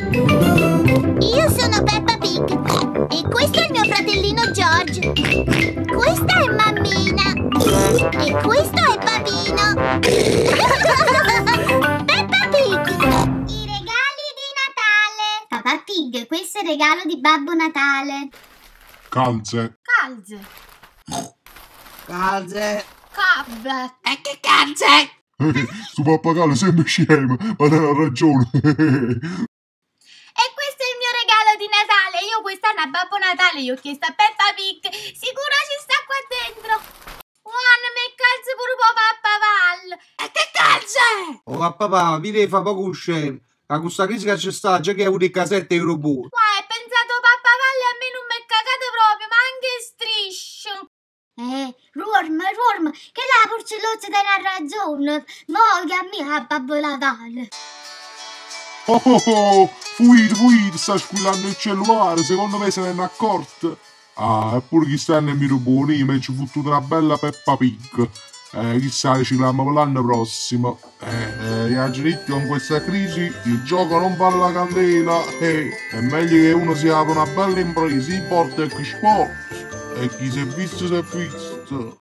Io sono Peppa Pig e questo è il mio fratellino George. Questa è mammina e questo è papino. Peppa Pig! I regali di Natale! Papà Pig, questo è il regalo di Babbo Natale. Calze. Calze. Calze. Cabbe. E che calze? Sto pappagallo sembra scemo, ma ha ragione. E questo è il mio regalo di Natale. Io quest'anno a Babbo Natale gli ho chiesto a Peppa Pig. Sicuro ci sta qua dentro. One, me calze pure po' pappavallo. E che calze? Oh papà, mi devi fare poco scemo. Ma questa crisi che c'è sta, già che è una casetta euro pure. Qua hai pensato pappavallo e a me non mi è cagato proprio, ma anche striscio. Ruorm, ruorm, che la porcellozza della ragione. Mo che a me a Babbo Natale. Oh oh oh, fuite, fuite, sta squillando il cellulare, secondo me se ne è accorto. Ah, eppure chissà ne mi ruboni, ma ci fu tutta una bella Peppa Pig. Chissà, ci chiamiamo per l'anno prossimo. Eh, con questa crisi il gioco non va alla candela. È meglio che uno si apra una bella impresa, importa e chi sport. E chi si è visto si è visto.